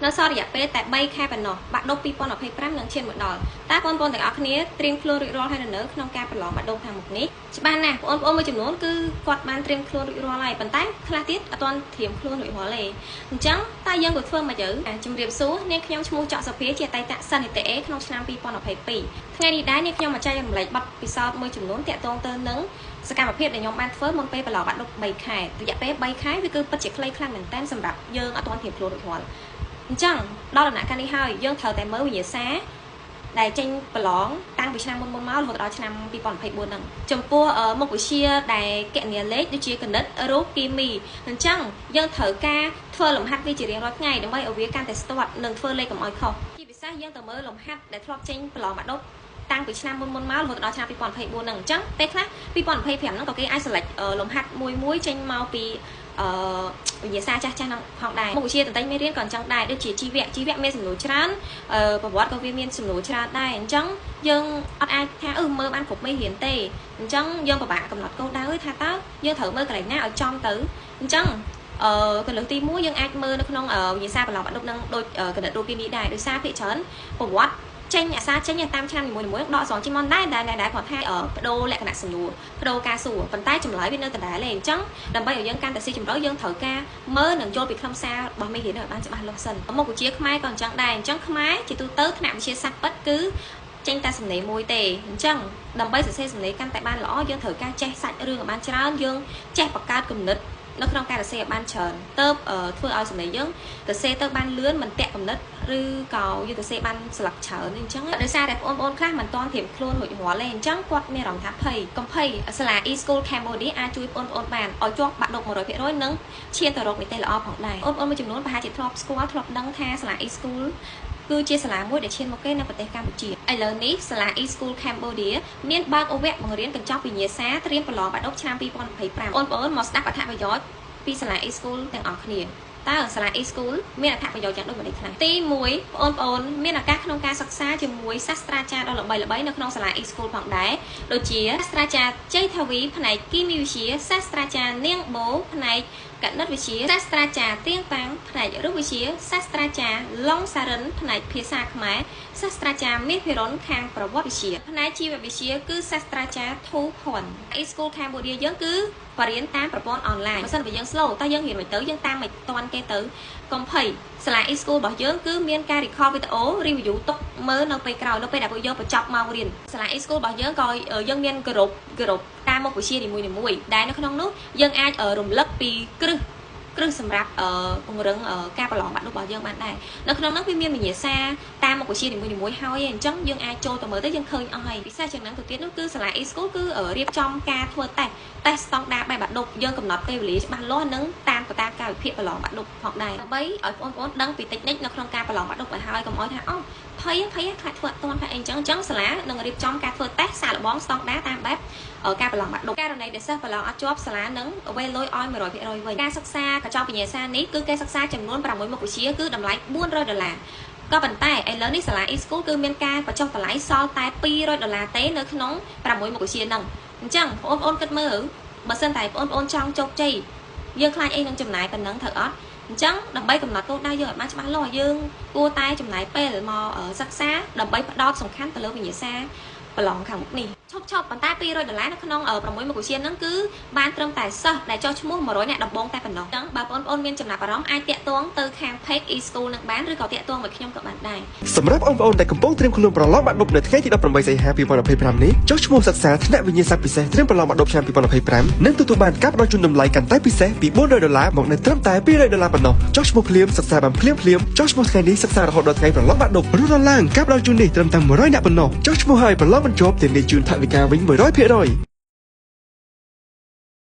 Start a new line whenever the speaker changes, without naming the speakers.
នៅសល់រយៈពេលតែ3ខែប៉ុណ្ណោះបាក់ឌុប2025នឹងឈានមកដល់តើបងប្អូនទាំងអស់គ្នាត្រៀមខ្លួនរួចរាល់ហើយនៅក្នុងការប្រឡងបាក់ឌុបខាងមុខនេះច្បាស់ណាស់បងប្អូនមួយចំនួនគឺគាត់បានត្រៀមខ្លួនរួចរាល់ហើយប៉ុន្តែខ្លះទៀតអត់ទាន់ត្រៀមខ្លួនរួចរាល់ទេអញ្ចឹងតើយើងក៏ធ្វើមកទៅជំរាបសួរនាងខ្ញុំឈ្មោះចក់សុភាជាអតីតសិស្សនិទេស A ក្នុងឆ្នាំ2022ថ្ងៃនេះដែរនាងខ្ញុំមកចែករំលែកបទពិសោធន៍មួយចំនួនទាក់ទងទៅនឹងសកម្មភាពដែលខ្ញុំបានធ្វើមុនពេលប្រឡងបាក់ឌុប3ខែរយៈពេល3ខែវាគឺពិតជាខ្លីខ្លាំងមែនទែនសម្រាប់យើងអត់ទាន់ត្រៀមខ្លួនរួចរាល់អញ្ចឹងដល់ដំណាក់កាលនេះហើយយើងត្រូវតែមើលវិញ្ញាសាដែលចេញប្រឡងតាំងពីឆ្នាំមុនមុនមករហូតដល់ឆ្នាំ2024ហ្នឹងចំពោះមុខវិជ្ជាដែលគណនាលេខដូចជាគណិតរូបគីមីអញ្ចឹងយើងត្រូវការធ្វើលំហាត់វាជារៀងរាល់ថ្ងៃដើម្បីឲ្យវាកាន់តែស្ទាត់និងធ្វើលេខកុំឲ្យខុសជាពិសេសយើងទៅមើលលំហាត់ដែលធ្លាប់ចេញប្រឡងបាក់ឌុបតាំងពីឆ្នាំមុនមុនមករហូតដល់ឆ្នាំ2024ហ្នឹងអញ្ចឹងពេលខ្លះ2025ហ្នឹងក៏គេអាច select លំហាត់មួយមួយចេញមកពីវិញ្ញាសាចាស់ចាស់ហ្នឹងផងដែរមុខវិជ្ជាតន្ត្រីមេរៀនក៏អញ្ចឹងដែរដូចជាជីវៈជីវៈមានសំណួរច្រើនប្រវត្តិក៏វាមានសំណួរច្រើនដែរអញ្ចឹងយើងអត់អាចថាអឺមើលបានគ្រប់មេរៀនទេអញ្ចឹងយើងពិបាកកំណត់គោលដៅថាតើយើងត្រូវមើលកន្លែងណាឲ្យចំទៅអញ្ចឹងកលឹះទី1យើងអាចមើលនៅក្នុងវិញ្ញាសាប្រឡងបាក់ឌុបនឹងដូចគណិតរូបគីមីដែរដោយសារភាគច្រើនប្រវត្តិចេញអាសាចេញតាមឆ្នាំនីមួយៗដកស្រង់ចេញមកដែរដែរដែរគាត់ថាបដូរលក្ខណៈសំណួរបដូរការសួរប៉ុន្តែចម្លើយវានៅដដែលទេអញ្ចឹងដើម្បីឲ្យយើងកាន់តែស៊ីជម្រៅយើងត្រូវការមើលនិងយល់ពីខ្លឹមសាររបស់មេរៀនឲ្យបានច្បាស់លាស់សិនមុខវិជ្ជាខ្មែរក៏អញ្ចឹងដែរអញ្ចឹងខ្មែរជាទូទៅថ្នាក់វិទ្យាសាស្ត្រពិតគឺចេញតែសំណេរមួយទេអញ្ចឹងដើម្បីសរសេរសំណេរកាន់តែបានល្អយើងត្រូវការចេះសាច់រឿងឲ្យបានច្រើនយើងចេះបង្កើតគំនិតនៅក្នុងការសរសេរឲ្យបានច្រើនទៅធ្វើឲ្យសំណេរយើងសរសេរទៅបានលឿនមិនតាក់គំនិតឬក៏យើងសរសេរបានស្លឹកច្រើនអញ្ចឹងដោយសារតែបងប្អូនខ្លះមិនទាន់ត្រៀមខ្លួនរួចរាល់ទេអញ្ចឹងគាត់មានអារម្មណ៍ថាភ័យកុំភ័យសាលា e-school Cambodia អាចជួយបងប្អូនបានឲ្យជាប់បាក់ឌុប100%និងឈានទៅរកនិទេសល្អផងដែរបងប្អូនមួយចំនួនប្រហែលជាធ្លាប់ស្គាល់ធ្លាប់ដឹងថាសាលា e-school គឺជាសាលាមួយដែលឈានមកគេនៅប្រទេសកម្ពុជាឥឡូវនេះសាលា e-school Cambodia មានបើកវគ្គបង្រៀនកញ្ចប់វិញ្ញាសាត្រៀមប្រឡងបាក់ឌុបឆ្នាំ2025បងប្អូនមកស្ដាប់អត្ថប្រយោជន៍ពីសាលា e-school ទាំងអស់គ្នាតើសាលា e-school មានអត្ថប្រយោជន៍យ៉ាងដូចម្តេចខ្លះទី1បងប្អូនមានឱកាសក្នុងការសិក្សាជាមួយសាស្ត្រាចារ្យដ៏ល្បីៗនៅក្នុងសាលា e-school ផងដែរដូចជាសាស្ត្រាចារ្យជ័យថាវីផ្នែកគីមីវិទ្យាសាស្ត្រាចារ្យនាងបូផ្នែកគណិតវិទ្យាសាស្ត្រាចារ្យទៀងប៉ាំងផ្នែករូបវិទ្យាសាស្ត្រាចារ្យឡុងសារិនផ្នែកភាសាខ្មែរសាស្ត្រាចារ្យមាសភិរុនខាងប្រវត្តិវិទ្យាផ្នែកជីវវិទ្យាគឺសាស្ត្រាចារ្យធូភ័ណ្ឌ e-school Cambodia យើងគឺបរៀនតាមប្រព័ន្ធអនឡាញបើសិនបើយើង slow តើយើងរៀនមិនទៅយើងតាមមិនតាន់គេទៅកុំភ័យសាលា e-school របស់យើងគឺមានការ record វីដេអូ review ទុកមើលនៅពេលក្រោយនៅពេលដែលពួកយើងបញ្ចប់ម៉ោងរៀនសាលា e-school របស់យើងក៏យើងមានក្រុមក្រុមតាមមុខវិជ្ជានីមួយៗដែលនៅក្នុងនោះយើងអាចរំលឹកពីគ្រឹះគ្រឹះសម្រាប់ពង្រឹងការប្រឡងបាក់ឌុបរបស់យើងបានដែរនៅក្នុងនោះវាមានវិញ្ញាសាតាមមុខវិជ្ជានីមួយៗហើយអញ្ចឹងយើងអាចចូលទៅមើលទៅយើងឃើញអស់ហើយពិសេសជាងហ្នឹងទៅទៀតនោះគឺសាលា e-school គឺរៀបចំការធ្វើតេស្តតេស្តស្តង់ដារបែបបាក់ឌុបយើងកំណត់ពេលវេលាច្បាស់លាស់និងតាមកតាកាលវិភាគប្រឡងបាក់ឌុបផងដែរដើម្បីឲ្យបងប្អូនដឹងពីតិចនិចនៅក្នុងការប្រឡងបាក់ឌុបឲ្យហើយកុំឲ្យថាអូភ័យភ័យខ្លាចធ្វើអត់ទាន់ខ្លាចអីអញ្ចឹងអញ្ចឹងសាលានឹងរៀបចំការធ្វើតេស្តសាកល្បងស្តង់ដារតាមបែបការប្រឡងបាក់ឌុបករណីដែលសិស្សប្រឡងអត់ជាប់សាលានឹងវេលុយឲ្យ100%វិញការសិក្សាកញ្ចប់វិញ្ញាសានេះគឺគេសិក្សាចំនួន6មុខវិជ្ជាគឺតម្លៃ400ដុល្លារក៏ប៉ុន្តែឥឡូវនេះសាលា e-school គឺមានការបញ្ចុះតម្លៃសល់តែ200ដុល្លារទេនៅក្នុង6មុខវិជ្ជាហ្នឹងអញ្ចឹងបងប្អូនគិតមើលបើសិនតែបងប្អូនចង់ជោគជ័យយើងខ្លាចអីនឹងចំណាយប៉ុណ្ណឹងត្រូវអត់អញ្ចឹងដើម្បីកំណត់គោលដៅយើងឲ្យបានច្បាស់លាស់យើងគួរតែចំណាយពេលមកសិក្សាដើម្បីផ្ដោតសំខាន់ទៅលើវិញ្ញាសាប្រឡងខាងមុខនេះឈប់ឈប់ប៉ុន្តែ200ដុល្លារនៅក្នុង6មុខវិជ្ជាហ្នឹងគឺបានត្រឹមតែសិស្សដែលចុះឈ្មោះ100នាក់ដំបូងតែប៉ុណ្ណោះអញ្ចឹងបើបងប្អូនមានចំណាប់អារម្មណ៍អាចទាក់ទងទៅខាង page e-school នឹងបានឬក៏ទាក់ទងមកខ្ញុំក៏បានដែរ
សម្រាប់បងប្អូនដែលកំពុងត្រៀមខ្លួនប្រឡងបាក់ឌុបនៅថ្ងៃទី18សីហា2025នេះចុះឈ្មោះសិក្សាថ្នាក់វិញ្ញាសាពិសេសត្រៀមប្រឡងបាក់ឌុបឆ្នាំ2025និងទទួលបានការផ្ដល់ជូនតម្លៃកាន់តែពិសេសពី400ដុល្លារមកនៅត្រឹមតែ200ដុល្លារប៉ុណ្ណោះចុះឈ្មោះភ្លាមសិក្សាបានភ្លាមភ្លាមចុះឈ្មោះថ្ងៃនេះសិក្សារហូតដល់ថ្ងៃប្រឡងបាក់ឌុបរស់ដល់ឡើងការផ្ដល់ជូននេះត្រឹមតែ100នាក់ប៉ុណ្ណោះចុះឈ្មោះហើយប្រឡងមិនជាប់ធានាជូនថវិកាវិញ100%។